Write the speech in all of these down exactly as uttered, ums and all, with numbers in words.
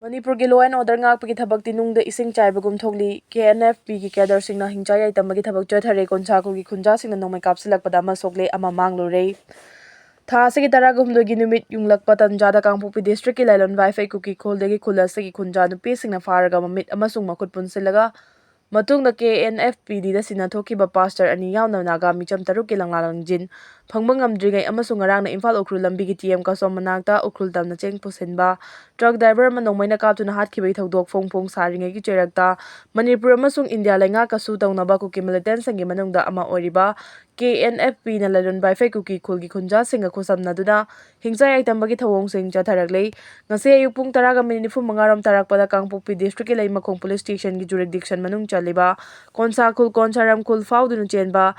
ꯃꯅꯤꯄꯨꯔꯒꯤ law and order ꯉꯥꯛꯄꯒꯤ ꯊꯕꯛꯇꯤ ꯅꯨꯡꯗ ꯏꯁꯤꯡ ꯆꯥꯏꯕꯒꯨꯝ ꯊꯣꯛꯂꯤ꯫ ꯀꯦ ꯑꯦꯟ ꯑꯦꯐ ꯄꯤꯒꯤ cadreꯁꯤꯡꯅ ꯍꯤꯡꯆꯥꯏ ꯌꯥꯏꯇꯝꯕꯒꯤ ꯊꯕꯛ ꯆꯠꯊꯔꯦ꯫ ꯀꯣꯟꯁꯥ ꯈꯨꯜꯒꯤ ꯈꯨꯟꯖꯥꯁꯤꯡꯅ ꯅꯣꯡꯃꯩ ꯀꯥꯞꯁꯤꯜꯂꯛꯄꯗ ꯑꯃ ꯁꯣꯛꯂꯦ, ꯑꯃ ꯃꯥꯡꯂꯨꯔꯦ꯫ ꯊꯥ ꯑꯁꯤꯒꯤ ꯇꯔꯥꯒ ꯍꯨꯝꯗꯣꯏꯒꯤ ꯅꯨꯃꯤꯠ ꯌꯨꯡꯂꯛꯄ ꯇꯟꯖꯥꯗ ꯀꯥꯡꯄꯣꯛꯄꯤ districtꯀꯤ ꯂꯥꯏꯂꯣꯟ ꯋꯥꯏꯐꯩ ꯀꯨꯀꯤ ꯈꯨꯜꯗꯒꯤ ꯈꯨꯜ ꯑꯁꯤꯒꯤ ꯈꯨꯟꯖꯥ ꯅꯨꯄꯤꯁꯤꯡꯅ ꯐꯥꯔꯒ ꯃꯃꯤꯠ ꯑꯃꯁꯨꯡ ꯃꯈꯨꯠ ꯄꯨꯟꯁꯤꯜꯂꯒ ꯃꯇꯨꯡꯗ ꯀꯦ ꯑꯦꯟ ꯑꯦꯐ ꯄꯤ ꯗꯤꯗ ꯁꯤꯟꯅ ꯊꯣꯛꯈꯤꯕ pastor ꯑꯅꯤ ꯌꯥꯎꯅ ꯅꯥꯒꯥ ꯃꯤꯆꯝ ꯇꯔꯨꯛꯀꯤ ꯂꯪꯂꯥ ꯂꯪꯖꯤꯟ ꯐꯪꯕ ꯉꯝꯗ꯭ꯔꯤꯉꯩ ꯑꯃꯁꯨꯡ ꯉꯔꯥꯡꯅ ꯏꯝꯐꯥꯜ ꯎꯈ꯭ꯔꯨꯜ ꯂꯝꯕꯤꯒꯤ ꯇꯤ ꯑꯦꯝ ꯀꯁꯣꯝ ꯃꯅꯥꯛꯇ ꯎꯈ꯭ꯔꯨꯜ ꯇꯝꯅ ꯆꯦꯡ ꯄꯨꯁꯤꯟꯕ truck driver ꯑꯃ ꯅꯣꯡꯃꯩꯅ ꯀꯥꯞꯇꯨꯅ ꯍꯥꯠꯈꯤꯕꯒꯤ ꯊꯧꯗꯣꯛ ꯐꯣꯡ ꯐꯣꯡ ꯁꯥꯔꯤꯉꯩꯒꯤ ꯆꯩꯔꯛꯇ ꯃꯅꯤꯄꯨꯔ ꯑꯃꯁꯨꯡ ꯏꯟꯗꯤꯌꯥ ꯂꯩꯉꯥꯛꯀꯁꯨ ꯇꯧꯅꯕ ꯀꯨꯀꯤ militantꯁꯤꯡꯒꯤ ꯃꯅꯨꯡꯗ ꯑꯃ ꯑꯣꯏꯔꯤꯕ ꯀꯦ ꯑꯦꯟ ꯑꯦꯐ ꯄꯤꯅ ꯂꯥꯏꯂꯣꯟ ꯋꯥꯏꯐꯩ ꯀꯨꯀꯤ ꯈꯨꯜꯒꯤ ꯈꯨꯟꯖꯥꯁꯤꯡꯒ ꯈꯨꯠꯁꯝꯅꯗꯨꯅ ꯍꯤꯡꯆꯥꯏ ꯌꯥꯏꯇꯝꯕꯒꯤ ꯊꯧꯑꯣꯡꯁꯤꯡ ꯆꯠꯊꯔꯛꯂꯤ꯫ ꯉꯁꯤ ꯑꯌꯨꯛ ꯄꯨꯡ ꯇꯔꯥꯒ ꯃꯤꯅꯤꯠ ꯅꯤꯐꯨ ꯃꯉꯥꯔꯣꯝ ꯇꯥꯔꯛꯄꯗ ꯀꯥꯡꯄꯣꯛꯄꯤ districtꯀꯤ ꯂꯩꯃꯈꯣꯡ police stationꯒꯤ jurisdiction ꯃꯅꯨꯡ ꯆꯜꯂꯤꯕ ꯀꯣꯟꯁꯥ ꯈꯨꯜ, ꯀꯣꯟꯁꯥꯔꯝ ꯈꯨꯜ ꯐꯥꯎꯗꯨꯅ ꯆꯦꯟꯕ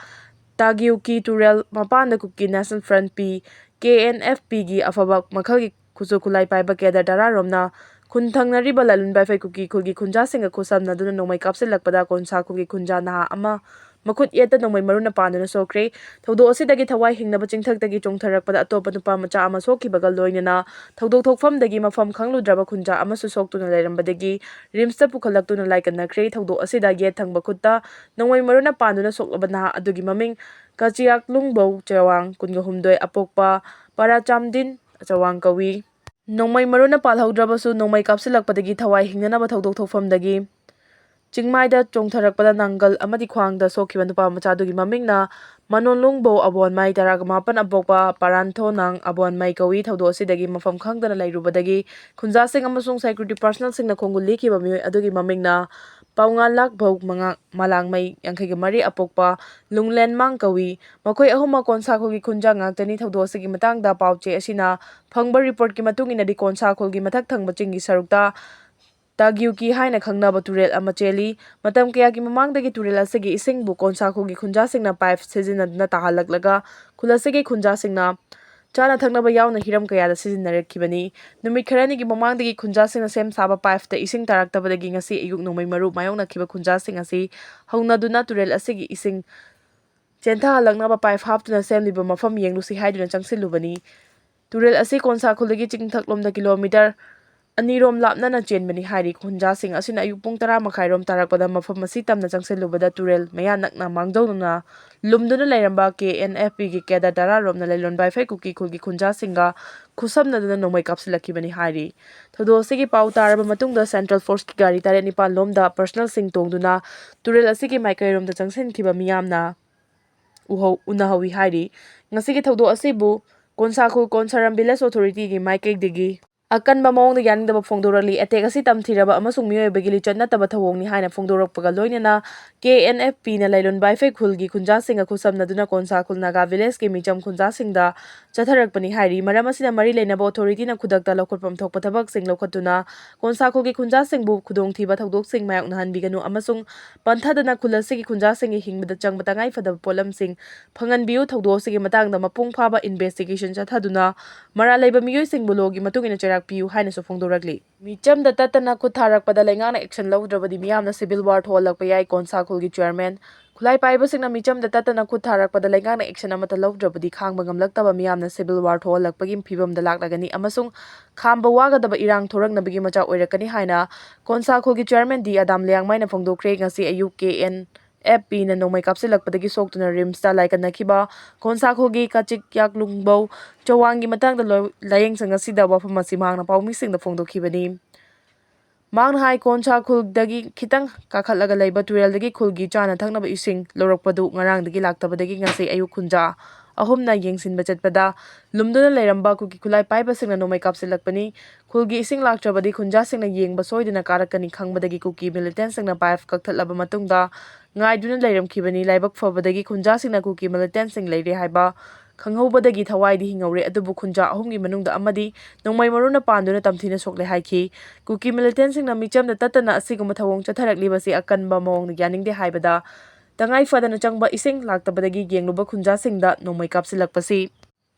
ꯇꯥꯒꯤꯎꯀꯤ ꯇꯨꯔꯦꯜ ꯃꯄꯥꯟꯗ Kuki National Front P, K N F ꯄꯤꯒꯤ ꯑꯐꯕ ꯃꯈꯜꯒꯤ ꯈꯨꯠꯁꯨ ꯈꯨꯠꯂꯥꯏ ꯄꯥꯏꯕ cadre ꯇꯔꯥꯔꯣꯝꯅ ꯈꯨꯟ ꯊꯪꯅꯔꯤꯕ ꯂꯥꯏꯂꯣꯟ ꯋꯥꯏꯐꯩ ꯀꯨꯀꯤ ꯈꯨꯜꯒꯤ ꯈꯨꯟꯖꯥꯁꯤꯡꯒ ꯈꯨꯠꯁꯝꯅꯗꯨꯅ ꯅꯣꯡꯃꯩ ꯀꯥꯞꯁꯤꯜꯂꯛꯄꯗ ꯀꯣꯟꯁꯥ ꯈꯨꯜꯒꯤ ꯈꯨꯟꯖꯥ ꯅꯍꯥ ꯑꯃ ꯃꯈꯨꯠ ꯌꯦꯠꯇ ꯅꯣꯡꯃꯩ ꯃꯔꯨꯅ ꯄꯥꯟꯗꯨꯅ ꯁꯣꯛꯈ꯭ꯔꯦ꯫ ꯊꯧꯗꯣꯛ ꯑꯁꯤꯗꯒꯤ ꯊꯋꯥꯏ ꯍꯤꯡꯅꯕ ꯆꯤꯡꯊꯛꯇꯒꯤ ꯆꯣꯡꯊꯔꯛꯄꯗ ꯑꯇꯣꯞꯄ ꯅꯨꯄꯥ ꯃꯆꯥ ꯑꯃ ꯁꯣꯛꯈꯤꯕꯒ ꯂꯣꯏꯅꯅ ꯊꯧꯗꯣꯛ ꯊꯣꯛꯐꯝꯗꯒꯤ ꯃꯐꯝ ꯈꯪꯂꯨꯗ꯭ꯔꯕ ꯈꯨꯟꯖꯥ ꯑꯃꯁꯨ ꯁꯣꯛꯇꯨꯅ ꯂꯩꯔꯝꯕꯗꯒꯤ ꯔꯤꯝꯁꯇ ꯄꯨꯈꯠꯂꯛꯇꯨꯅ ꯂꯥꯏꯀꯠꯅꯈ꯭ꯔꯦ꯫ ꯊꯧꯗꯣꯛ ꯑꯁꯤꯗ ꯌꯦꯠ ꯊꯪꯕ ꯈꯨꯠꯇ ꯅꯣꯡꯃꯩ ꯃꯔꯨꯅ ꯄꯥꯟꯗꯨꯅ ꯁꯣꯛꯂꯕ ꯅꯍꯥ ꯑꯗꯨꯒꯤ ꯃꯃꯤꯡ ꯀꯆꯤꯌꯥꯛꯂꯨꯡꯕꯧ ꯆꯋꯥꯡ, ꯀꯨꯟꯒ ꯍꯨꯝꯗꯣꯏ, ꯑꯄꯣꯛꯄ ꯄꯔꯥꯆꯥꯝꯗꯤꯟ ꯆꯋꯥꯡ ꯀꯧꯏ꯫ ꯅꯣꯡꯃꯩ ꯃꯔꯨꯅ ꯄꯥꯜꯍꯧꯗ꯭ꯔꯕꯁꯨ ꯅꯣꯡꯃꯩ ꯀꯥꯞꯁꯤꯜꯂꯛꯄꯗꯒꯤ ꯊꯋꯥꯏ ꯍꯤꯡꯅꯅꯕ ꯊꯧꯗꯣꯛ ꯊꯣꯛꯐꯝꯗꯒꯤ ꯆꯤꯡꯃꯥꯏꯗ ꯆꯣꯡꯊꯔꯛꯄꯗ ꯅꯥꯡꯒꯜ ꯑꯃꯗꯤ ꯈ꯭ꯋꯥꯡꯗ ꯁꯣꯛꯈꯤꯕ ꯅꯨꯄꯥ ꯃꯆꯥꯗꯨꯒꯤ ꯃꯃꯤꯡꯅ ꯃꯅꯣꯟꯂꯨꯡꯕꯧ ꯑꯕꯣꯟꯃꯥꯏ, ꯇꯔꯥꯒ ꯃꯥꯄꯟ, ꯑꯄꯣꯛꯄ ꯄꯥꯔꯥꯟꯊꯣꯅꯥꯡ ꯑꯕꯣꯟꯃꯥꯏ ꯀꯧꯏ꯫ ꯊꯧꯗꯣꯛ ꯑꯁꯤꯗꯒꯤ ꯃꯐꯝ ꯈꯪꯗꯅ ꯂꯩꯔꯨꯕꯗꯒꯤ ꯈꯨꯟꯖꯥꯁꯤꯡ ꯑꯃꯁꯨꯡ security personnelꯁꯤꯡꯅ ꯈꯣꯡꯒꯨꯜ ꯂꯤꯈꯤꯕ ꯃꯤꯑꯣꯏ ꯑꯗꯨꯒꯤ ꯃꯃꯤꯡꯅ ꯄꯥꯎꯉꯥꯂꯥꯛ ꯚꯧ ꯃꯉꯥ, ꯃꯂꯥꯡꯃꯩ ꯌꯥꯡꯈꯩꯒ ꯃꯔꯤ, ꯑꯄꯣꯛꯄ ꯂꯨꯡꯂꯦꯟꯃꯥꯡ ꯀꯧꯏ꯫ ꯃꯈꯣꯏ ꯑꯍꯨꯝꯃꯛ ꯀꯣꯟꯁꯥ ꯈꯨꯜꯒꯤ ꯈꯨꯟꯖꯥ ꯉꯥꯛꯇꯅꯤ꯫ ꯊꯧꯗꯣꯛ ꯑꯁꯤꯒꯤ ꯃꯇꯥꯡꯗ ꯄꯥꯎꯆꯦ ꯑꯁꯤꯅ ꯐꯪꯕ reportꯀꯤ ꯃꯇꯨꯡ ꯏꯟꯅꯗꯤ, ꯀꯣꯟꯁꯥ ꯈꯨꯜꯒꯤ ꯃꯊꯛ ꯊꯪꯕ ꯆꯤꯡꯒꯤ ꯁꯔꯨꯛꯇ ꯇꯥꯒ꯭ꯌꯨꯀꯤ ꯍꯥꯏꯅ ꯈꯪꯅꯕ ꯇꯨꯔꯦꯜ ꯑꯃ ꯆꯦꯜꯂꯤ꯫ ꯃꯇꯝ ꯀꯌꯥꯒꯤ ꯃꯃꯥꯡꯗꯒꯤ ꯇꯨꯔꯦꯜ ꯑꯁꯤꯒꯤ ꯏꯁꯤꯡꯕꯨ ꯀꯣꯟꯁꯥ ꯈꯨꯜꯒꯤ ꯈꯨꯟꯖꯥꯁꯤꯡꯅ pipe ꯁꯤꯖꯤꯟꯅꯗꯨꯅ ꯇꯥꯍꯜꯂꯛꯂꯒ ꯈꯨꯜ ꯑꯁꯤꯒꯤ ꯈꯨꯟꯖꯥꯁꯤꯡꯅ ꯆꯥꯅ ꯊꯛꯅꯕ ꯌꯥꯎꯅ ꯍꯤꯔꯝ ꯀꯌꯥꯗ ꯁꯤꯖꯤꯟꯅꯔꯛꯈꯤꯕꯅꯤ꯫ ꯅꯨꯃꯤꯠ ꯈꯔꯅꯤꯒꯤ ꯃꯃꯥꯡꯗꯒꯤ ꯈꯨꯟꯖꯥꯁꯤꯡꯅ ꯁꯦꯝ ꯁꯥꯕ pipeꯇ ꯏꯁꯤꯡ ꯇꯥꯔꯛꯇꯕꯗꯒꯤ ꯉꯁꯤ ꯑꯌꯨꯛ ꯅꯣꯡꯃꯩ ꯃꯔꯨ ꯃꯥꯌꯣꯛꯅꯈꯤꯕ ꯈꯨꯟꯖꯥꯁꯤꯡ ꯑꯁꯤ ꯍꯧꯅꯗꯨꯅ ꯇꯨꯔꯦꯜ ꯑꯁꯤꯒꯤ ꯏꯁꯤꯡ ꯆꯦꯟꯊꯍꯜꯂꯛꯅꯕ pipe ꯍꯥꯞꯇꯨꯅ ꯁꯦꯝꯂꯤꯕ ꯃꯐꯝ ꯌꯦꯡꯂꯨꯁꯤ ꯍꯥꯏꯗꯨꯅ ꯆꯪꯁꯤꯜꯂꯨꯕꯅꯤ꯫ ꯇꯨꯔꯦꯜ ꯑꯁꯤ ꯀꯣꯟꯁꯥ ꯈꯨꯜꯗꯒꯤ ꯆꯤꯡꯊꯛꯂꯣꯝꯗ kilometre ꯑꯅꯤꯔꯣꯝ ꯂꯥꯞꯅꯅ ꯆꯦꯟꯕꯅꯤ ꯍꯥꯏꯔꯤ꯫ ꯈꯨꯟꯖꯥꯁꯤꯡ ꯑꯁꯤꯅ ꯑꯌꯨꯛ ꯄꯨꯡ ꯇꯔꯥ ꯃꯈꯥꯏꯔꯣꯝ ꯇꯥꯔꯛꯄꯗ ꯃꯐꯝ ꯑꯁꯤ ꯇꯝꯅ ꯆꯪꯁꯤꯜꯂꯨꯕꯗ ꯇꯨꯔꯦꯜ ꯃꯌꯥ ꯅꯛꯅ ꯃꯥꯡꯖꯧꯅꯅ ꯂꯨꯝꯗꯨꯅ ꯂꯩꯔꯝꯕ ꯀꯦ ꯑꯦꯟ ꯑꯦꯐ ꯄꯤꯒꯤ ꯀꯦꯗꯔ ꯇꯔꯥꯔꯣꯝꯅ ꯂꯩꯂꯣꯟ ꯕꯥꯏꯐꯩ ꯀꯨꯀꯤ ꯈꯨꯜꯒꯤ ꯈꯨꯟꯖꯥꯁꯤꯡꯒ ꯈꯨꯠꯁꯝꯅꯗꯨꯅ ꯅꯣꯡꯃꯩ ꯀꯥꯞꯁꯤꯜꯂꯛꯈꯤꯕꯅꯤ ꯍꯥꯏꯔꯤ꯫ ꯊꯧꯗꯣꯛ ꯑꯁꯤꯒꯤ ꯄꯥꯎ ꯇꯥꯔꯕ ꯃꯇꯨꯡꯗ ꯁꯦꯟꯇ꯭ꯔꯦꯜ ꯐꯣꯔꯁꯀꯤ ꯒꯥꯔꯤ ꯇꯔꯦꯠ ꯅꯤꯄꯥꯜ ꯂꯣꯝꯗ ꯄꯔꯁꯅꯦꯜꯁꯤꯡ ꯇꯣꯡꯗꯨꯅ ꯇꯨꯔꯦꯜ ꯑꯁꯤꯒꯤ ꯃꯥꯏꯀꯩꯔꯣꯝꯗ ꯆꯪꯁꯤꯟꯈꯤꯕ ꯃꯤꯌꯥꯝꯅ ꯎꯍꯧ-, ꯎꯅꯍꯧꯏ ꯍꯥꯏꯔꯤ꯫ ꯉꯁꯤꯒꯤ ꯊꯧꯗꯣꯛ ꯑꯁꯤꯕꯨ ꯀꯣꯟꯁꯥꯈꯨꯜ ꯀꯣꯟꯁꯥꯔꯝ ꯚꯤꯂꯦꯖ ꯑꯣꯊꯣꯔꯤꯇꯤꯒꯤ ꯃꯥꯏꯀꯩꯗꯒꯤ ꯑꯀꯟꯕ ꯃꯑꯣꯡꯗ ꯌꯥꯅꯤꯡꯗꯕ ꯐꯣꯡꯗꯣꯔꯛꯂꯤ꯫ ꯑꯦꯇꯦꯛ ꯑꯁꯤ ꯇꯝꯊꯤꯔꯕ ꯑꯃꯁꯨꯡ ꯃꯤꯑꯣꯏꯕꯒꯤ ꯂꯤꯆꯠ ꯅꯠꯇꯕ ꯊꯧꯑꯣꯡꯅꯤ ꯍꯥꯏꯅ ꯐꯣꯡꯗꯣꯔꯛꯄꯒ ꯂꯣꯏꯅꯅ ꯀꯦ ꯑꯦꯟ ꯑꯦꯐ ꯄꯤꯅ ꯂꯩꯂꯣꯟ ꯕꯥꯏꯐꯩ ꯈꯨꯜꯒꯤ ꯈꯨꯟꯖꯥꯁꯤꯡꯒ ꯈꯨꯠꯁꯝꯅꯗꯨꯅ ꯀꯣꯟꯁꯥꯈꯨꯜ ꯅꯥꯒꯥ ꯚꯤꯂꯦꯖꯀꯤ ꯃꯤꯆꯝ ꯈꯨꯟꯖꯥꯁꯤꯡꯗ ꯆꯠꯊꯔꯛꯄꯅꯤ ꯍꯥꯏꯔꯤ꯫ ꯃꯔꯝ ꯑꯁꯤꯅ ꯃꯔꯤ ꯂꯩꯅꯕ ꯑꯣꯊꯣꯔꯤꯇꯤꯅ ꯈꯨꯗꯛꯇ ꯂꯧꯈꯠꯐꯝ ꯊꯣꯛꯄ ꯊꯕꯛꯁꯤꯡ ꯂꯧꯈꯠꯇꯨꯅ ꯀꯣꯟꯁꯥꯈꯨꯜꯒꯤ ꯈꯨꯟꯖꯥꯁꯤꯡꯕꯨ ꯈꯨꯗꯣꯡꯊꯤꯕ ꯊꯧꯗꯣꯛꯁꯤꯡ ꯃꯥꯌꯣꯛꯅꯍꯟꯕꯤꯒꯅꯨ ꯑꯃꯁꯨꯡ ꯄꯟꯊꯗꯅ ꯈꯨꯜ ꯑꯁꯤꯒꯤ ꯈꯨꯟꯖꯥꯁꯤꯡꯒꯤ ꯍꯤꯡꯕꯗ ꯆꯪꯕ ꯇꯉꯥꯏꯐꯗꯕ ꯄꯣꯠꯂꯝꯁꯤꯡ ꯐꯪꯍꯟꯕꯤꯌꯨ꯫ ꯊꯧꯗꯣꯛ ꯑꯁꯤꯒꯤ ꯃꯇꯥꯡꯗ ꯃꯄꯨꯡ ꯐꯥꯕ ꯏꯟꯚꯦꯁꯇꯤꯒꯦꯁꯟ ꯆꯠꯊꯗꯨꯅ ꯃꯔꯥꯜ ꯂꯩꯕ ꯃꯤꯑꯣꯏꯁꯤꯡꯕꯨ ꯂꯣꯒꯤ ꯃꯇꯨꯡ ꯏꯟꯅ ꯆꯩꯔꯥꯛ ꯄꯤꯌꯨ ꯍꯥꯏꯅꯁꯨ ꯐꯣꯡꯗꯣꯔꯛꯂꯤ꯫ ꯃꯤꯆꯝꯗ ꯇꯠꯇꯅ ꯈꯨꯠ ꯊꯥꯔꯛꯄꯗ ꯂꯩꯉꯥꯛꯅ ꯑꯦꯛꯁꯟ ꯂꯧꯗ꯭ꯔꯕꯗꯤ ꯃꯤꯌꯥꯝꯅ ꯁꯤꯚꯤꯜ ꯋꯥꯔ ꯊꯣꯛꯍꯜꯂꯛꯄ ꯌꯥꯏ꯫ ꯀꯣꯟꯁꯥ ꯈꯨꯜꯒꯤ ꯆꯤꯌꯔꯃꯦꯟ ꯈꯨꯠꯂꯥꯏ ꯄꯥꯏꯕꯁꯤꯡꯅ ꯃꯤꯆꯝꯗ ꯇꯠꯇꯅ ꯈꯨꯠ ꯊꯥꯔꯛꯄꯗ ꯂꯩꯉꯥꯛꯅ ꯑꯦꯛꯁꯟ ꯑꯃꯠꯇ ꯂꯧꯗ꯭ꯔꯕꯗꯤ ꯈꯥꯡꯕ ꯉꯝꯂꯛꯇꯕ ꯃꯤꯌꯥꯝꯅ ꯁꯤꯚꯤꯜ ꯋꯥꯔ ꯊꯣꯛꯍꯜꯂꯛꯄꯒꯤ ꯐꯤꯕꯝꯗ ꯂꯥꯛꯂꯒꯅꯤ ꯑꯃꯁꯨꯡ ꯈꯥꯝꯕ ꯋꯥꯒꯗꯕ ꯏꯔꯥꯡ ꯊꯣꯔꯛꯅꯕꯒꯤ ꯃꯆꯥꯛ ꯑꯣꯏꯔꯛꯀꯅꯤ ꯍꯥꯏꯅ ꯀꯣꯟꯁꯥ ꯈꯨꯜꯒꯤ ꯆꯤꯌꯔꯃꯦꯟ ꯗꯤ ꯑꯗꯥꯝ ꯂꯤꯌꯥꯡꯃꯩꯅ ꯐꯣꯡꯗꯣꯛꯈ꯭ꯔꯦ꯫ ꯉꯁꯤ ꯑꯌꯨꯛ ꯀꯦ ꯑꯦꯟ ꯑꯦꯐ ꯄꯤꯅ ꯅꯣꯡꯃꯩ ꯀꯥꯞꯁꯤꯜꯂꯛꯄꯗꯒꯤ ꯁꯣꯛꯇꯨꯅ ꯔꯤꯝꯁꯇ ꯂꯥꯏꯀꯠꯅꯈꯤꯕ ꯀꯣꯟꯁꯥ ꯈꯨꯜꯒꯤ ꯀꯥꯆꯤꯛ ꯌꯥꯛꯂꯨꯡꯕꯧ ꯆꯋꯥꯡꯒꯤ ꯃꯇꯥꯡꯗ ꯂꯣ-, ꯂꯥꯌꯦꯡꯁꯪ ꯑꯁꯤꯗ ꯋꯥꯐꯝ ꯑꯁꯤ ꯃꯍꯥꯛꯅ ꯄꯥꯎꯃꯤꯁꯤꯡꯗ ꯐꯣꯡꯗꯣꯛꯈꯤꯕꯅꯤ꯫ ꯃꯍꯥꯛꯅ ꯍꯥꯏ, ꯀꯣꯟꯁꯥ ꯈꯨꯜꯗꯒꯤ ꯈꯤꯇꯪ ꯀꯥꯈꯠꯂꯒ ꯂꯩꯕ ꯇꯨꯔꯦꯜꯗꯒꯤ ꯈꯨꯜꯒꯤ ꯆꯥꯅ ꯊꯛꯅꯕ ꯏꯁꯤꯡ ꯂꯧꯔꯛꯄꯗꯨ ꯉꯔꯥꯡꯗꯒꯤ ꯂꯥꯛꯇꯕꯗꯒꯤ ꯉꯁꯤ ꯑꯌꯨꯛ ꯈꯨꯟꯖꯥ ꯑꯍꯨꯝꯅ ꯌꯦꯡꯁꯤꯟꯕ ꯆꯠꯄꯗ ꯂꯨꯝꯗꯨꯅ ꯂꯩꯔꯝꯕ ꯀꯨꯀꯤ ꯈꯨꯠꯂꯥꯏ ꯄꯥꯏꯕꯁꯤꯡꯅ ꯅꯣꯡꯃꯩ ꯀꯥꯞꯁꯤꯜꯂꯛꯄꯅꯤ꯫ ꯈꯨꯜꯒꯤ ꯏꯁꯤꯡ ꯂꯥꯛꯇ꯭ꯔꯕꯗꯤ ꯈꯨꯟꯖꯥꯁꯤꯡꯅ ꯌꯦꯡꯕ ꯁꯣꯏꯗꯅ ꯀꯥꯔꯛꯀꯅꯤ ꯈꯪꯕꯗꯒꯤ ꯀꯨꯀꯤ ꯃꯤꯂꯤꯇꯦꯟꯁꯤꯡꯅ ꯄꯥꯏꯞ ꯀꯛꯊꯠꯂꯕ ꯃꯇꯨꯡꯗ ꯉꯥꯏꯗꯨꯅ ꯂꯩꯔꯝꯈꯤꯕꯅꯤ꯫ ꯂꯥꯏꯕꯛ ꯐꯕꯗꯒꯤ ꯈꯨꯟꯖꯥꯁꯤꯡꯅ ꯀꯨꯀꯤ ꯃꯤꯂꯤꯇꯦꯟꯁꯤꯡ ꯂꯩꯔꯦ ꯍꯥꯏꯕ ꯈꯪꯍꯧꯕꯗꯒꯤ ꯊꯋꯥꯏꯗꯤ ꯍꯤꯡꯍꯧꯔꯦ, ꯑꯗꯨꯕꯨ ꯈꯨꯟꯖꯥ ꯑꯍꯨꯝꯒꯤ ꯃꯅꯨꯡꯗ ꯑꯃꯗꯤ ꯅꯣꯡꯃꯩ ꯃꯔꯨꯅ ꯄꯥꯟꯗꯨꯅ ꯇꯝꯊꯤꯅ ꯁꯣꯛꯂꯦ ꯍꯥꯏꯈꯤ꯫ ꯀꯨꯀꯤ ꯃꯤꯂꯤꯇꯦꯟꯁꯤꯡꯅ ꯃꯤꯆꯝꯗ ꯇꯠꯇꯅ ꯑꯁꯤꯒꯨꯝꯕ ꯊꯧꯑꯣꯡ ꯆꯠꯊꯔꯛꯂꯤꯕꯁꯤ ꯑꯀꯟꯕ ꯃꯑꯣꯡꯗ ꯌꯥꯅꯤꯡꯗꯦ ꯍꯥꯏꯕꯗ ꯇꯉꯥꯏ ꯐꯗꯅ ꯆꯪꯕ ꯏꯁꯤꯡ ꯂꯥꯛꯇꯕꯗꯒꯤ ꯌꯦꯡꯂꯨꯕ ꯈꯨꯟꯖꯥꯁꯤꯡꯗ ꯅꯣꯡꯃꯩ ꯀꯥꯞꯁꯤꯜꯂꯛꯄꯁꯤ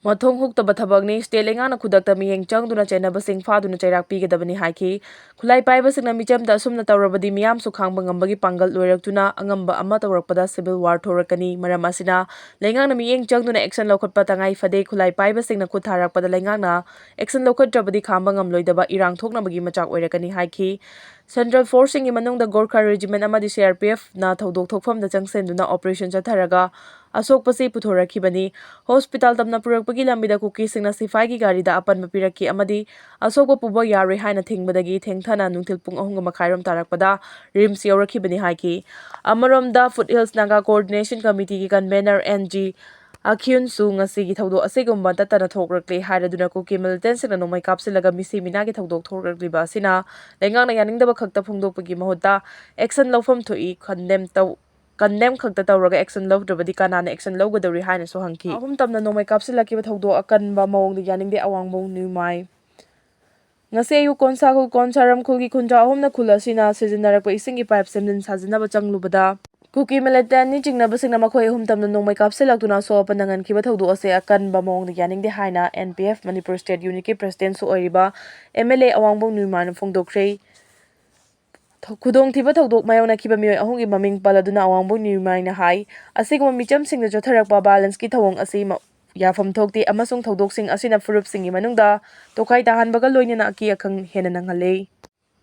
ꯃꯊꯣꯡ ꯍꯨꯛꯇꯕ ꯊꯕꯛꯅꯤ꯫ ꯁ꯭ꯇꯦꯠ ꯂꯩꯉꯥꯛꯅ ꯈꯨꯗꯛꯇ ꯃꯤꯠꯌꯦꯡ ꯆꯪꯗꯨꯅ ꯆꯦꯟꯅꯕꯁꯤꯡ ꯐꯥꯗꯨꯅ ꯆꯩꯔꯥꯛ ꯄꯤꯒꯗꯕꯅꯤ ꯍꯥꯏꯈꯤ꯫ ꯈꯨꯠꯂꯥꯏ ꯄꯥꯏꯕꯁꯤꯡꯅ ꯃꯤꯆꯝꯗ ꯑꯁꯨꯝꯅ ꯇꯧꯔꯕꯗꯤ ꯃꯤꯌꯥꯝꯁꯨ ꯈꯥꯡꯕ ꯉꯝꯕꯒꯤ ꯄꯥꯡꯒꯜ ꯂꯣꯏꯔꯛꯇꯨꯅ ꯑꯉꯝꯕ ꯑꯃ ꯇꯧꯔꯛꯄꯗ civil war ꯊꯣꯛꯂꯛꯀꯅꯤ꯫ ꯃꯔꯝ ꯑꯁꯤꯅ ꯂꯩꯉꯥꯛꯅ ꯃꯤꯠꯌꯦꯡ ꯆꯪꯗꯨꯅ action ꯂꯧꯈꯠꯄ ꯇꯉꯥꯏ ꯐꯗꯦ꯫ ꯈꯨꯠꯂꯥꯏ ꯄꯥꯏꯕꯁꯤꯡꯅ ꯈꯨꯠ ꯊꯥꯔꯛꯄꯗ ꯂꯩꯉꯥꯛꯅ action ꯂꯧꯈꯠꯇ꯭ꯔꯕꯗꯤ ꯈꯥꯝꯕ ꯉꯝꯂꯣꯏꯗꯕ ꯏꯔꯥꯡ ꯊꯣꯛꯅꯕꯒꯤ ꯃꯆꯥꯛ ꯑꯣꯏꯔꯛꯀꯅꯤ ꯍꯥꯏꯈꯤ꯫ Central forceꯁꯤꯡꯒꯤ ꯃꯅꯨꯡꯗ Gorkha Regiment ꯑꯃꯗꯤ CRPFꯅ ꯊꯧꯗꯣꯛ ꯊꯣꯛꯐꯝꯗ ꯆꯪꯁꯤꯟꯗꯨꯅ operation ꯆꯠꯊꯔꯒ ꯑꯁꯣꯛꯄꯁꯤ ꯄꯨꯊꯣꯔꯛꯈꯤꯕꯅꯤ꯫ Hospital ꯇꯝꯅ ꯄꯨꯔꯛꯄꯒꯤ ꯂꯝꯕꯤꯗ ꯀꯨꯀꯤꯁꯤꯡꯅ ꯁꯤꯐꯥꯏꯒꯤ ꯒꯥꯔꯤꯗ ꯑꯄꯟꯕ ꯄꯤꯔꯛꯈꯤ ꯑꯃꯗꯤ ꯑꯁꯣꯛꯄ ꯄꯨꯕ ꯌꯥꯔꯣꯏ ꯍꯥꯏꯅ ꯊꯤꯡꯕꯗꯒꯤ ꯊꯦꯡꯊꯅ ꯅꯨꯡꯊꯤꯜ ꯄꯨꯡ ꯑꯍꯨꯝꯒ ꯃꯈꯥꯏꯔꯣꯝ ꯇꯥꯔꯛꯄꯗ RIMS ꯌꯧꯔꯛꯈꯤꯕꯅꯤ ꯍꯥꯏꯈꯤ꯫ ꯑꯃꯔꯣꯝꯗ Foothills Naga Coordination Committeeꯒꯤ convener NG ꯑꯈ꯭ꯌꯨꯟꯁꯨ ꯉꯁꯤꯒꯤ ꯊꯧꯗꯣꯛ ꯑꯁꯤꯒꯨꯝꯕ ꯇꯠꯇꯅ ꯊꯣꯛꯂꯛꯂꯦ ꯍꯥꯏꯔꯗꯨꯅ ꯀꯨꯀꯤ militantꯁꯤꯡꯅ ꯅꯣꯡꯃꯩ ꯀꯥꯞꯁꯤꯜꯂꯒ ꯃꯤꯁꯤ ꯃꯤꯅꯥꯒꯤ ꯊꯧꯗꯣꯛ ꯊꯣꯛꯂꯛꯂꯤꯕ ꯑꯁꯤꯅ ꯂꯩꯉꯥꯛꯅ ꯌꯥꯅꯤꯡꯗꯕ ꯈꯛꯇ ꯐꯣꯡꯗꯣꯛꯄꯒꯤ ꯃꯍꯨꯠꯇ action ꯂꯧꯐꯝ ꯊꯣꯛꯏ꯫ Condemn ꯇꯧ condemn ꯈꯛꯇ ꯇꯧꯔꯒ action ꯂꯧꯗ꯭ꯔꯕꯗꯤ ꯀꯅꯥꯅ action ꯂꯧꯒꯗꯧꯔꯤ ꯍꯥꯏꯅꯁꯨ ꯍꯪꯈꯤ꯫ ꯑꯍꯨꯝ ꯇꯝꯅ ꯅꯣꯡꯃꯩ ꯀꯥꯞꯁꯤꯜꯂꯛꯈꯤꯕ ꯊꯧꯗꯣꯛ ꯑꯀꯟꯕ ꯃꯑꯣꯡꯗ ꯌꯥꯅꯤꯡꯗꯦ꯫ ꯑꯋꯥꯡꯕꯣꯡ ꯅ꯭ꯌꯨꯃꯥꯏ꯫ ꯉꯁꯤ ꯑꯌꯨꯛ ꯀꯣꯟꯁꯥꯈꯨꯜ ꯀꯣꯟꯁꯥꯔꯝ ꯈꯨꯜꯒꯤ ꯈꯨꯟꯖꯥ ꯑꯍꯨꯝꯅ ꯈꯨꯜ ꯑꯁꯤꯅ ꯁꯤꯖꯤꯟꯅꯔꯛꯄ ꯏꯁꯤꯡꯒꯤ pipe ꯁꯦꯝꯖꯤꯟ ꯁꯥꯖꯤꯟꯅꯕ ꯆꯪꯂꯨꯕꯗ ꯀꯨꯀꯤ militant ꯆꯤꯡꯅꯕꯁꯤꯡꯅ ꯃꯈꯣꯏ ꯑꯍꯨꯝ ꯇꯝꯅ ꯅꯣꯡꯃꯩ ꯀꯥꯞꯁꯤꯜꯂꯛꯇꯨꯅ ꯑꯁꯣꯛ ꯑꯄꯟ ꯅꯪꯍꯟꯈꯤꯕ ꯊꯧꯗꯣꯛ ꯑꯁꯤ ꯑꯀꯟꯕ ꯃꯑꯣꯡꯗ ꯌꯥꯅꯤꯡꯗꯦ ꯍꯥꯏꯅ NPF Manipur State Unitꯀꯤ presidentꯁꯨ ꯑꯣꯏꯔꯤꯕ MLA ꯑꯋꯥꯡꯕꯣꯡ ꯅ꯭ꯌꯨꯃꯥꯏꯅ ꯐꯣꯡꯗꯣꯛꯈ꯭ꯔꯦ꯫ ꯊꯧ-, ꯈꯨꯗꯣꯡꯊꯤꯕ ꯊꯧꯗꯣꯛ ꯃꯥꯌꯣꯛꯅꯈꯤꯕ ꯃꯤꯑꯣꯏ ꯑꯍꯨꯝꯒꯤ ꯃꯃꯤꯡ ꯄꯜꯂꯗꯨꯅ ꯑꯋꯥꯡꯕꯣꯡ ꯅ꯭ꯌꯨꯃꯥꯏꯅ ꯍꯥꯏ, ꯑꯁꯤꯒꯨꯝꯕ ꯃꯤꯆꯝꯁꯤꯡꯗ ꯆꯠꯊꯔꯛꯄ violenceꯀꯤ ꯊꯧꯑꯣꯡ ꯑꯁꯤ ꯃ-, ꯌꯥꯐꯝ ꯊꯣꯛꯇꯦ ꯑꯃꯁꯨꯡ ꯊꯧꯗꯣꯛꯁꯤꯡ ꯑꯁꯤꯅ ꯐꯨꯔꯨꯞꯁꯤꯡꯒꯤ ꯃꯅꯨꯡꯗ ꯇꯣꯈꯥꯏ ꯇꯥꯍꯟꯕꯒ ꯂꯣꯏꯅꯅ ꯑꯀꯤ ꯑꯈꯪ ꯍꯦꯟꯅ ꯅꯪꯍꯜꯂꯦ꯫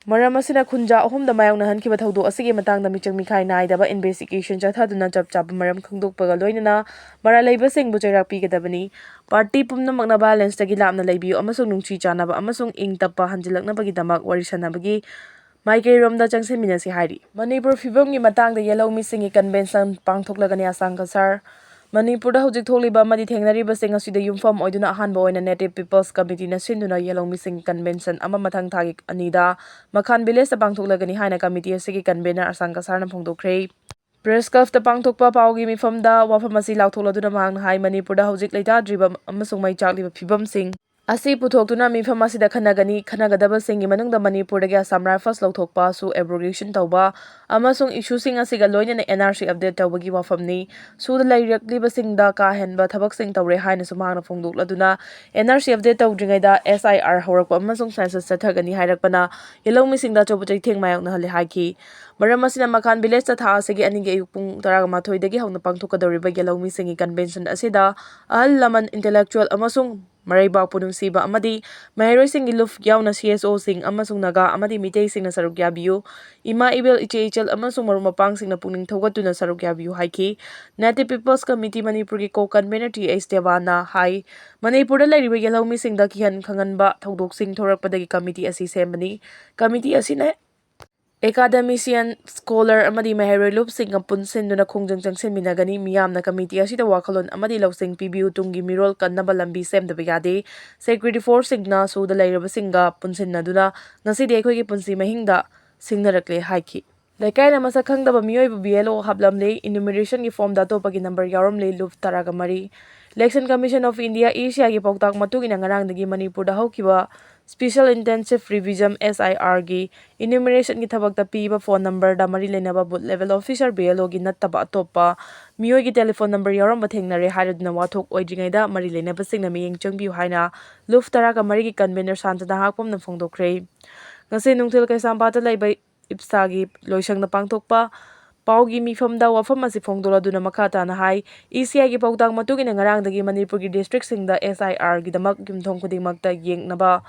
ꯃꯔꯝ ꯑꯁꯤꯅ ꯈꯨꯟꯖꯥ ꯑꯍꯨꯝꯗ ꯃꯥꯌꯣꯛꯅꯍꯟꯈꯤꯕ ꯊꯧꯗꯣꯛ ꯑꯁꯤꯒꯤ ꯃꯇꯥꯡꯗ ꯃꯤꯆꯪ ꯃꯤꯈꯥꯏ ꯅꯥꯏꯗꯕ investigation ꯆꯠꯊꯗꯨꯅ ꯆꯞ ꯆꯥꯕ ꯃꯔꯝ ꯈꯪꯗꯣꯛꯄꯒ ꯂꯣꯏꯅꯅ ꯃꯔꯥꯜ ꯂꯩꯕꯁꯤꯡꯕꯨ ꯆꯩꯔꯥꯛ ꯄꯤꯒꯗꯕꯅꯤ꯫ Party ꯄꯨꯝꯅꯃꯛꯅ violenceꯇꯒꯤ ꯂꯥꯞꯅ ꯂꯩꯕꯤꯌꯨ ꯑꯃꯁꯨꯡ ꯅꯨꯡꯁꯤ ꯆꯥꯟꯅꯕ ꯑꯃꯁꯨꯡ ꯏꯪ ꯇꯞꯄ ꯍꯟꯖꯤꯜꯂꯛꯅꯕꯒꯤꯗꯃꯛ ꯋꯥꯔꯤ ꯁꯥꯟꯅꯕꯒꯤ ꯃꯥꯏꯀꯩꯔꯣꯝꯗ ꯆꯪꯁꯤꯟꯃꯤꯟꯅꯁꯤ ꯍꯥꯏꯔꯤ꯫ ꯃꯅꯤꯄꯨꯔ ꯐꯤꯕꯝꯒꯤ ꯃꯇꯥꯡꯗ ꯌꯦꯜꯍꯧꯃꯤꯁꯤꯡꯒꯤ convention ꯄꯥꯡꯊꯣꯛꯂꯒꯅꯤ ꯑꯁꯥꯝ ꯀꯁꯥꯔ꯫ ꯃꯅꯤꯄꯨꯔꯗ ꯍꯧꯖꯤꯛ ꯊꯣꯛꯂꯤꯕ ꯑꯃꯗꯤ ꯊꯦꯡꯅꯔꯤꯕꯁꯤꯡ ꯑꯁꯤꯗ ꯌꯨꯝꯐꯝ ꯑꯣꯏꯗꯨꯅ ꯑꯍꯥꯟꯕ ꯑꯣꯏꯅ Native People's Committeeꯅ ꯁꯤꯟꯗꯨꯅ ꯌꯦꯜꯍꯧꯃꯤꯁꯤꯡꯒꯤ convention ꯑꯃ ꯃꯊꯪ ꯊꯥꯒꯤ ꯑꯅꯤꯗ ꯃꯈꯥꯟ villageꯇ ꯄꯥꯡꯊꯣꯛꯂꯒꯅꯤ ꯍꯥꯏꯅ committee ꯑꯁꯤꯒꯤ convener ꯑꯁꯥꯝ ꯀꯁꯥꯔꯅ ꯐꯣꯡꯗꯣꯛꯈ꯭ꯔꯦ꯫ Press clubꯇ ꯄꯥꯡꯊꯣꯛꯄ ꯄꯥꯎꯒꯤ ꯃꯤꯐꯝꯗ ꯋꯥꯐꯝ ꯑꯁꯤ ꯂꯥꯎꯊꯣꯛꯂꯗꯨꯅ ꯃꯍꯥꯛꯅ ꯍꯥꯏ, ꯃꯅꯤꯄꯨꯔꯗ ꯍꯧꯖꯤꯛ ꯂꯩꯇꯥꯗ꯭ꯔꯤꯕ ꯑꯃꯁꯨꯡ ꯃꯩ ꯆꯥꯛꯂꯤꯕ ꯐꯤꯕꯝꯁꯤꯡ ꯑꯁꯤ ꯄꯨꯊꯣꯛꯇꯨꯅ ꯃꯤꯐꯝ ꯑꯁꯤꯗ ꯈꯟꯅꯒꯅꯤ꯫ ꯈꯟꯅꯒꯗꯕꯁꯤꯡꯒꯤ ꯃꯅꯨꯡꯗ ꯃꯅꯤꯄꯨꯔꯗꯒꯤ ꯑꯁꯥꯝ ꯔꯥꯏꯐꯜꯁ ꯂꯧꯊꯣꯛꯄ, ꯁꯨ ꯑꯦꯕ꯭ꯔꯣꯒꯦꯁꯟ ꯇꯧꯕ ꯑꯃꯁꯨꯡ ꯏꯁꯨꯁꯤꯡ ꯑꯁꯤꯒ ꯂꯣꯏꯅꯅ ꯑꯦꯟ ꯑꯥꯔ ꯁꯤ ꯑꯞꯗꯦꯠ ꯇꯧꯕꯒꯤ ꯋꯥꯐꯝꯅꯤ꯫ ꯁꯨꯗ ꯂꯩꯔꯛꯂꯤꯕꯁꯤꯡꯗ ꯀꯥ ꯍꯦꯟꯕ ꯊꯕꯛꯁꯤꯡ ꯇꯧꯔꯦ ꯍꯥꯏꯅꯁꯨ ꯃꯍꯥꯛꯅ ꯐꯣꯡꯗꯣꯛꯂꯗꯨꯅ, ꯑꯦꯟ ꯑꯥꯔ ꯁꯤ ꯑꯞꯗꯦꯠ ꯇꯧꯗ꯭ꯔꯤꯉꯩꯗ ꯑꯦꯁ ꯑꯥꯏ ꯑꯥꯔ ꯍꯧꯔꯛꯄ ꯑꯃꯁꯨꯡ ꯁꯦꯟꯁꯁ ꯆꯠꯊꯒꯅꯤ ꯍꯥꯏꯔꯛꯄꯅ ꯌꯦꯜꯍꯧꯃꯤꯁꯤꯡꯗ ꯑꯆꯧꯕ ꯆꯩꯊꯦꯡ ꯃꯥꯌꯣꯛꯅꯍꯜꯂꯦ ꯍꯥꯏꯈꯤ꯫ ꯃꯔꯝ ꯑꯁꯤꯅ ꯃꯈꯥꯟ ꯚꯤꯂꯦꯖꯇ ꯊꯥ ꯑꯁꯤꯒꯤ ꯑꯅꯤꯒꯤ ꯑꯌꯨꯛ ꯄꯨꯡ ꯇꯔꯥꯃꯥꯊꯣꯏꯗꯒꯤ ꯍꯧꯅ ꯄꯥꯡꯊꯣꯛꯀꯗꯧꯔꯤꯕ ꯌꯦꯜꯍꯧꯃꯤꯁꯤꯡꯒꯤ ꯀꯟꯚꯦꯟꯁꯟ ꯑꯁꯤꯗ ꯑꯍꯜ ꯂꯃꯟ, ꯏꯟꯇꯦꯂꯦꯛꯆꯨꯋꯦꯜ ꯑꯃꯁꯨꯡ ꯃꯔꯩꯕꯥꯛꯄꯨ ꯅꯨꯡꯁꯤꯕ ꯑꯃꯗꯤ ꯃꯍꯩꯔꯣꯏꯁꯤꯡꯒꯤ ꯂꯨꯞ ꯌꯥꯎꯅ ꯁꯤ ꯑꯦꯁ ꯑꯣꯁꯤꯡ ꯑꯃꯁꯨꯡ ꯅꯥꯒꯥ ꯑꯃꯗꯤ ꯃꯤꯇꯩꯁꯤꯡꯅ ꯁꯔꯨꯛ ꯌꯥꯕꯤꯌꯨ꯫ ꯏꯃꯥ ꯏꯕꯦꯜ, ꯏꯆꯦ ꯏꯆꯜ ꯑꯃꯁꯨꯡ ꯃꯔꯨꯞ ꯃꯄꯥꯡꯁꯤꯡꯅ ꯄꯨꯛꯅꯤꯡ ꯊꯧꯒꯠꯇꯨꯅ ꯁꯔꯨꯛ ꯌꯥꯕꯤꯌꯨ ꯍꯥꯏꯈꯤ꯫ Native People's Committee ꯃꯅꯤꯄꯨꯔꯒꯤ ꯀꯣ ꯀꯟꯚꯦꯅꯔ ꯇꯤ ꯑꯩꯆ ꯗꯦꯕꯥꯅ ꯍꯥꯏ, ꯃꯅꯤꯄꯨꯔꯗ ꯂꯩꯔꯤꯕ ꯌꯦꯜꯍꯧꯃꯤꯁꯤꯡꯗ ꯀꯤꯍꯟ ꯈꯪꯍꯟꯕ ꯊꯧꯗꯣꯛꯁꯤꯡ ꯊꯣꯔꯛꯄꯗꯒꯤ ꯀꯃꯤꯇꯤ ꯑꯁꯤ ꯁꯦꯝꯕꯅꯤ꯫ ꯀꯃꯤꯇꯤ ꯑꯁꯤꯅ ꯑꯦꯀꯥꯗꯦꯃꯤꯁꯤꯌꯟ, ꯁ꯭ꯀꯣꯂꯔ ꯑꯃꯗꯤ ꯃꯍꯩꯔꯣꯏ ꯂꯨꯞꯁꯤꯡꯒ ꯄꯨꯟꯁꯤꯟꯗꯨꯅ ꯈꯣꯡꯖꯪ ꯆꯪꯁꯤꯟꯃꯤꯟꯅꯒꯅꯤ꯫ ꯃꯤꯌꯥꯝꯅ ꯀꯃꯤꯇꯤ ꯑꯁꯤꯗ ꯋꯥꯈꯜꯂꯣꯟ ꯑꯃꯗꯤ ꯂꯧꯁꯤꯡ ꯄꯤꯕꯤꯌꯨ꯫ ꯇꯨꯡꯒꯤ ꯃꯤꯔꯣꯜ ꯀꯟꯅꯕ ꯂꯝꯕꯤ ꯁꯦꯝꯗꯕ ꯌꯥꯗꯦ꯫ ꯁꯦꯀ꯭ꯔꯦꯇꯔꯤ ꯐꯣꯔꯁꯁꯤꯡꯅ ꯁꯨꯗ ꯂꯩꯔꯕꯁꯤꯡꯒ ꯄꯨꯟꯁꯤꯟꯅꯗꯨꯅ ꯉꯁꯤꯗꯤ ꯑꯩꯈꯣꯏꯒꯤ ꯄꯨꯟꯁꯤ ꯃꯍꯤꯡꯗ ꯁꯤꯡꯅꯔꯛꯂꯦ ꯍꯥꯏꯈꯤ꯫ ꯂꯩꯀꯥꯏꯅ ꯃꯁꯛ ꯈꯪꯗꯕ ꯃꯤꯑꯣꯏꯕꯨ ꯕꯤ ꯑꯦꯜ ꯑꯣ ꯍꯥꯞꯂꯝꯂꯦ꯫ ꯏꯅꯨꯃꯔꯦꯁꯟꯒꯤ ꯐꯣꯔꯝꯗ ꯑꯇꯣꯞꯄꯒꯤ ꯅꯝꯕꯔ ꯌꯥꯎꯔꯝꯂꯦ꯫ ꯂꯨꯞ ꯇꯔꯥꯒ ꯃꯔꯤ꯫ Election Commission of India, E ꯁꯤ ꯑꯥꯏꯒꯤ ꯄꯥꯎꯇꯥꯛ ꯃꯇꯨꯡ ꯏꯟꯅ ꯉꯔꯥꯡꯗꯒꯤ ꯃꯅꯤꯄꯨꯔꯗ ꯍꯧꯈꯤꯕ Special Intensive Revision, ꯑꯦꯁ ꯑꯥꯏ ꯑꯥꯔꯒꯤ ꯏꯅ꯭ꯌꯨꯃꯔꯦꯁꯟꯒꯤ ꯊꯕꯛꯇ ꯄꯤꯕ ꯐꯣꯟ ꯅꯝꯕꯔꯗ ꯃꯔꯤ ꯂꯩꯅꯕ booth level officer, B L ꯑꯣꯒꯤ ꯅꯠꯇꯕ ꯑꯇꯣꯞꯄ ꯃꯤꯑꯣꯏꯒꯤ ꯇꯦꯂꯤꯐꯣꯟ ꯅꯝꯕꯔ ꯌꯥꯎꯔꯝꯕ ꯊꯦꯡꯅꯔꯦ ꯍꯥꯏꯔꯗꯨꯅ ꯋꯥꯊꯣꯛ ꯑꯣꯏꯗ꯭ꯔꯤꯉꯩꯗ ꯃꯔꯤ ꯂꯩꯅꯕꯁꯤꯡꯅ ꯃꯤꯠꯌꯦꯡ ꯆꯪꯕꯤꯌꯨ ꯍꯥꯏꯅ ꯂꯨꯞ ꯇꯔꯥꯒ ꯃꯔꯤꯒꯤ ꯀꯟꯚꯦꯅꯔ ꯁꯥꯟꯇꯅ ꯍꯥꯛꯄꯝꯅ ꯐꯣꯡꯗꯣꯛꯈ꯭ꯔꯦ꯫ ꯉꯁꯤ ꯅꯨꯡꯊꯤꯜ ꯀꯩꯁꯥꯝꯄꯥꯠꯇ ꯂꯩꯕ ꯏꯞꯁꯥꯒꯤ ꯂꯣꯏꯁꯪꯗ ꯄꯥꯡꯊꯣꯛꯄ ꯄꯥꯎꯒꯤ ꯃꯤꯐꯝꯗ ꯋꯥꯐꯝ ꯑꯁꯤ ꯐꯣꯡꯗꯣꯛꯂꯗꯨꯅ ꯃꯈꯥ ꯇꯥꯅ ꯍꯥꯏ, ꯏ ꯁꯤ ꯑꯥꯏꯒꯤ ꯄꯥꯎꯇꯥꯛ ꯃꯇꯨꯡ ꯏꯟꯅ ꯉꯔꯥꯡꯗꯒꯤ ꯃꯅꯤꯄꯨꯔꯒꯤ ꯗꯤꯁꯇ꯭ꯔꯤꯛꯁꯤꯡꯗ ꯑꯦꯁ ꯑꯥꯏ ꯑꯥꯔꯒꯤꯗꯃꯛ ꯌꯨꯝꯊꯣꯡ ꯈꯨꯗꯤꯡꯃꯛꯇ ꯌꯦꯡꯅꯕ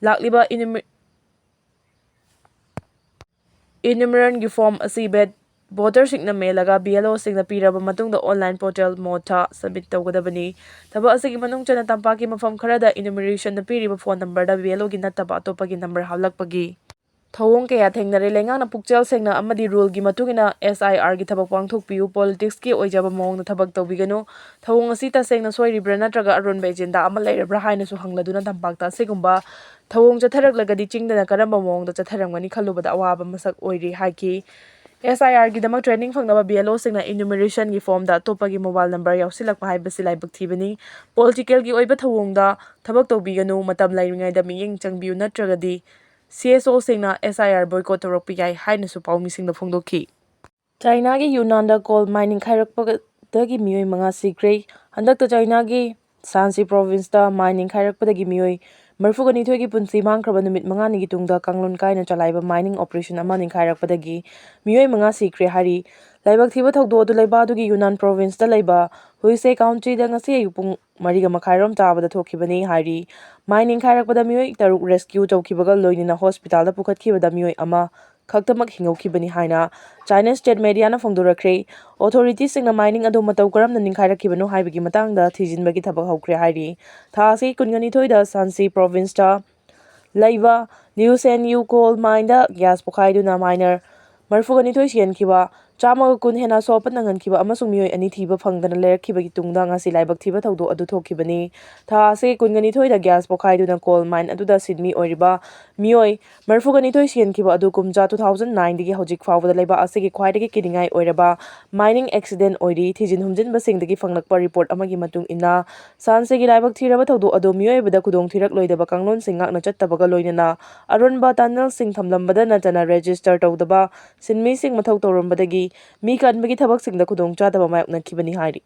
ꯂꯥꯛꯂꯤꯕ ꯏꯅꯨꯃꯤ-, ꯏꯅꯨꯃꯔꯦꯟꯒꯤ ꯐꯣꯔꯝ ꯑꯁꯤ ꯕꯦꯠ ꯚꯣꯇꯔꯁꯤꯡꯅ ꯃꯦꯜꯂꯒ ꯕꯤ ꯑꯦꯜ ꯑꯣꯁꯤꯡꯅ ꯄꯤꯔꯕ ꯃꯇꯨꯡꯗ ꯑꯣꯟꯂꯥꯏꯟ ꯄꯣꯔꯇꯦꯜ ꯃꯣꯗꯇ ꯁꯕꯃꯤꯠ ꯇꯧꯒꯗꯕꯅꯤ꯫ ꯊꯕꯛ ꯑꯁꯤꯒꯤ ꯃꯅꯨꯡ ꯆꯟꯅ ꯇꯝꯄꯥꯛꯀꯤ ꯃꯐꯝ ꯈꯔꯗ ꯏꯅꯨꯃꯔꯦꯁꯟꯗ ꯄꯤꯔꯤꯕ ꯐꯣꯟ ꯅꯝꯕꯔꯗ ꯕꯤ ꯑꯦꯜ ꯑꯣꯒꯤ ꯅꯠꯇꯕ ꯑꯇꯣꯞꯄꯒꯤ ꯅꯝꯕꯔ ꯍꯥꯞꯂꯛꯄꯒꯤ ꯊꯧꯑꯣꯡ ꯀꯌꯥ ꯊꯦꯡꯅꯔꯦ꯫ ꯂꯩꯉꯥꯛꯅ ꯄꯨꯛꯆꯦꯜ ꯁꯦꯡꯅ ꯑꯃꯗꯤ ꯔꯨꯜꯒꯤ ꯃꯇꯨꯡ ꯏꯟꯅ ꯑꯦꯁ ꯑꯥꯏ ꯑꯥꯔꯒꯤ ꯊꯕꯛ ꯄꯥꯡꯊꯣꯛꯄꯤꯌꯨ, ꯄꯣꯂꯤꯇꯤꯛꯁꯀꯤ ꯑꯣꯏꯖꯕ ꯃꯑꯣꯡꯗ ꯊꯕꯛ ꯇꯧꯕꯤꯒꯅꯨ꯫ ꯊꯧꯑꯣꯡ ꯑꯁꯤ ꯇꯁꯦꯡꯅ ꯁꯣꯏꯔꯤꯕ꯭ꯔꯥ ꯅꯠꯇ꯭ꯔꯒ ꯑꯔꯣꯟꯕ ꯑꯦꯖꯦꯟꯗꯥ ꯑꯃ ꯂꯩꯔꯕ꯭ꯔꯥ ꯍꯥꯏꯅꯁꯨ ꯍꯪꯂꯗꯨꯅ ꯇꯝꯄꯥꯛꯇ ꯑꯁꯤꯒꯨꯝꯕ ꯊꯧꯑꯣꯡ ꯆꯠꯊꯔꯛꯂꯒꯗꯤ ꯆꯤꯡꯗꯅ ꯀꯔꯝꯕ ꯃꯑꯣꯡꯗ ꯆꯠꯊꯔꯝꯒꯅꯤ ꯈꯜꯂꯨꯕꯗ ꯑꯋꯥꯕ ꯃꯁꯛ ꯑꯣꯏꯔꯤ ꯍꯥꯏꯈꯤ꯫ ꯑꯦꯁ ꯑꯥꯏ ꯑꯥꯔꯒꯤꯗꯃꯛ ꯇ꯭ꯔꯦꯅꯤꯡ ꯐꯪꯅꯕ ꯕꯤ ꯑꯦꯜ ꯑꯣꯁꯤꯡꯅ ꯏꯅ꯭ꯌꯨꯃꯔꯦꯁꯟꯒꯤ ꯐꯣꯔꯝꯗ ꯑꯇꯣꯞꯄꯒꯤ ꯃꯣꯕꯥꯏꯜ ꯅꯝꯕꯔ ꯌꯥꯎꯁꯤꯜꯂꯛꯄ ꯍꯥꯏꯕꯁꯤ ꯂꯥꯏꯕꯛ ꯊꯤꯕꯅꯤ꯫ ꯄꯣꯂꯤꯇꯤꯀꯦꯜꯒꯤ ꯑꯣꯏꯕ ꯊꯧꯑꯣꯡꯗ ꯊꯕꯛ ꯇꯧꯕꯤꯒꯅꯨ, ꯃꯇꯝ ꯂꯩꯔꯤꯉꯩꯗ ꯃꯤꯠꯌꯦꯡ ꯆꯪꯕꯤꯌꯨ, ꯅꯠꯇ꯭ꯔꯒꯗꯤ ꯁꯤ ꯑꯦꯁ ꯑꯣꯁꯤꯡꯅ ꯑꯦꯁ ꯑꯥꯏ ꯑꯥꯔ ꯕꯣꯏꯀꯣꯠ ꯇꯧꯔꯛꯄ ꯌꯥꯏ ꯍꯥꯏꯅꯁꯨ ꯄꯥꯎꯃꯤꯁꯤꯡꯗ ꯐꯣꯡꯗꯣꯛꯈꯤ꯫ ꯆꯥꯏꯅꯥꯒꯤ ꯌꯨꯅꯥꯟꯗ ꯀꯣꯜ ꯃꯥꯏꯟ ꯅꯤꯡꯈꯥꯏꯔꯛꯄꯗꯒꯤ ꯃꯤꯑꯣꯏ ꯃꯉꯥ ꯁꯤꯈ꯭ꯔꯦ꯫ ꯍꯟꯗꯛꯇ ꯆꯥꯏꯅꯥꯒꯤ ꯁꯥꯟꯁꯤ ꯄ꯭ꯔꯣꯚꯤꯟꯁꯇ ꯃꯥꯏꯟ ꯅꯤꯡꯈꯥꯏꯔꯛꯄꯗꯒꯤ ꯃꯤꯑꯣꯏ ꯃꯔꯤꯐꯨꯒ ꯅꯤꯊꯣꯏꯒꯤ ꯄꯨꯟꯁꯤ ꯃꯥꯡꯈ꯭ꯔꯕ ꯅꯨꯃꯤꯠ ꯃꯉꯥꯅꯤꯒꯤ ꯇꯨꯡꯗ ꯀꯥꯡꯂꯣꯟ ꯀꯥꯏꯅ ꯆꯂꯥꯏꯕ ꯃꯥꯏꯅꯤꯡ ꯑꯣꯄꯔꯦꯁꯟ ꯑꯃ ꯅꯤꯡꯈꯥꯏꯔꯛꯄꯗꯒꯤ ꯃꯤꯑꯣꯏ ꯃꯉꯥ ꯁꯤꯈ꯭ꯔꯦ ꯍꯥꯏꯔꯤ꯫ ꯂꯥꯏꯕꯛ ꯊꯤꯕ ꯊꯧꯗꯣꯛ ꯑꯗꯨ ꯂꯩꯕꯥꯛ ꯑꯗꯨꯒꯤ ꯌꯨꯅꯥꯟ ꯄ꯭ꯔꯣꯚꯤꯟꯁꯇ ꯂꯩꯕ ꯍꯨꯏꯁꯦ ꯀꯥꯎꯟꯇꯤꯗ ꯉꯁꯤ ꯑꯌꯨꯛ ꯄꯨꯡ ꯃꯔꯤꯒ ꯃꯈꯥꯏꯔꯣꯝ ꯆꯥꯕꯗ ꯊꯣꯛꯈꯤꯕꯅꯤ ꯍꯥꯏꯔꯤ꯫ ꯃꯥꯏ ꯅꯤꯡꯈꯥꯏꯔꯛꯄꯗ ꯃꯤꯑꯣꯏ ꯇꯔꯨꯛ ꯔꯦꯁꯀ꯭ꯌꯨ ꯇꯧꯈꯤꯕꯒ ꯂꯣꯏꯅꯅ ꯍꯣꯁꯄꯤꯇꯥꯜꯗ ꯄꯨꯈꯠꯈꯤꯕꯗ ꯃꯤꯑꯣꯏ ꯑꯃ ꯈꯛꯇꯃꯛ ꯍꯤꯡꯍꯧꯈꯤꯕꯅꯤ ꯍꯥꯏꯅ ꯆꯥꯏꯅꯥ ꯁ꯭ꯇꯦꯠ ꯃꯦꯗꯤꯌꯥꯅ ꯐꯣꯡꯗꯣꯔꯛꯈ꯭ꯔꯦ꯫ ꯑꯣꯊꯣꯔꯤꯇꯤꯁꯤꯡꯅ ꯃꯥꯏꯅꯤꯡ ꯑꯗꯨ ꯃꯇꯧ ꯀꯔꯝꯅ ꯅꯤꯡꯈꯥꯏꯔꯛꯈꯤꯕꯅꯣ ꯍꯥꯏꯕꯒꯤ ꯃꯇꯥꯡꯗ ꯊꯤꯖꯤꯟꯕꯒꯤ ꯊꯕꯛ ꯍꯧꯈ꯭ꯔꯦ ꯍꯥꯏꯔꯤ꯫ ꯊꯥ ꯑꯁꯤ ꯀꯨꯟꯒ ꯅꯤꯊꯣꯏꯗ ꯁꯥꯟꯁꯤ ꯄ꯭ꯔꯣꯚꯤꯟꯁꯇ ꯂꯩꯕ ꯂꯤꯎꯁꯦꯟꯌꯨ ꯀꯣꯜ ꯃꯥꯏꯟꯗ ꯒ꯭ꯌꯥꯁ ꯄꯣꯈꯥꯏꯗꯨꯅ ꯃꯥꯏꯅꯔ ꯃꯔꯤꯐꯨꯒ ꯅꯤꯊꯣꯏ ꯁꯤꯍꯟꯈꯤꯕ, ꯆꯥꯝꯃꯒ ꯀꯨꯟ ꯍꯦꯟꯅ ꯑꯁꯣꯛ ꯑꯄꯟ ꯅꯪꯍꯟꯈꯤꯕ ꯑꯃꯁꯨꯡ ꯃꯤꯑꯣꯏ ꯑꯅꯤ ꯊꯤꯕ ꯐꯪꯗꯅ ꯂꯩꯔꯛꯈꯤꯕꯒꯤ ꯇꯨꯡꯗ ꯉꯁꯤ ꯂꯥꯏꯕꯛ ꯊꯤꯕ ꯊꯧꯗꯣꯛ ꯑꯗꯨ ꯊꯣꯛꯈꯤꯕꯅꯤ꯫ ꯊꯥ ꯑꯁꯤ ꯀꯨꯟꯒ ꯅꯤꯊꯣꯏꯗ ꯒ꯭ꯌꯥꯁ ꯄꯣꯈꯥꯏꯗꯨꯅ ꯀꯣꯜ ꯃꯥꯏꯟ ꯑꯗꯨꯗ ꯁꯤꯟꯃꯤ ꯑꯣꯏꯔꯤꯕ ꯃꯤꯑꯣꯏ ꯃꯔꯤꯐꯨꯒ ꯅꯤꯊꯣꯏ ꯁꯤꯍꯟꯈꯤꯕ ꯑꯗꯨ ꯀꯨꯝꯖꯥ two thousand nineꯗꯒꯤ ꯍꯧꯖꯤꯛ ꯐꯥꯎꯕꯗ ꯂꯩꯕꯥꯛ ꯑꯁꯤꯒꯤ ꯈ꯭ꯋꯥꯏꯗꯒꯤ ꯀꯤꯅꯤꯡꯉꯥꯏ ꯑꯣꯏꯔꯕ ꯃꯥꯏꯅꯤꯡ ꯑꯦꯛꯁꯤꯗꯦꯟ ꯑꯣꯏꯔꯤ꯫ ꯊꯤꯖꯤꯟ ꯍꯨꯝꯖꯤꯟꯕꯁꯤꯡꯗꯒꯤ ꯐꯪꯂꯛꯄ ꯔꯤꯄꯣꯔꯠ ꯑꯃꯒꯤ ꯃꯇꯨꯡ ꯏꯟꯅ, ꯁꯥꯟꯁꯤꯒꯤ ꯂꯥꯏꯕꯛ ꯊꯤꯔꯕ ꯊꯧꯗꯣꯛ ꯑꯗꯨ ꯃꯤꯑꯣꯏꯕꯗ ꯈꯨꯗꯣꯡ ꯊꯤꯔꯛꯂꯣꯏꯗꯕ ꯀꯥꯡꯂꯣꯟꯁꯤꯡ ꯉꯥꯛꯅ ꯆꯠꯇꯕꯒ ꯂꯣꯏꯅꯅ ꯑꯔꯣꯟꯕ ꯇꯅꯦꯜꯁꯤꯡ ꯊꯝꯂꯝꯕꯗ ꯅꯠꯇꯅ ꯔꯦꯖꯤꯁꯇꯔ ꯇꯧꯗꯕ ꯁꯤꯟꯃꯤꯁꯤꯡ ꯃꯊꯧ ꯇꯧꯔꯝꯕꯗꯒꯤ ꯃꯤ ꯀꯟꯕꯒꯤ ꯊꯕꯛꯁꯤꯡꯗ ꯈꯨꯗꯣꯡꯆꯥꯗꯕ ꯃꯥꯌꯣꯛꯅꯈꯤꯕꯅꯤ ꯍꯥꯏꯔꯤ꯫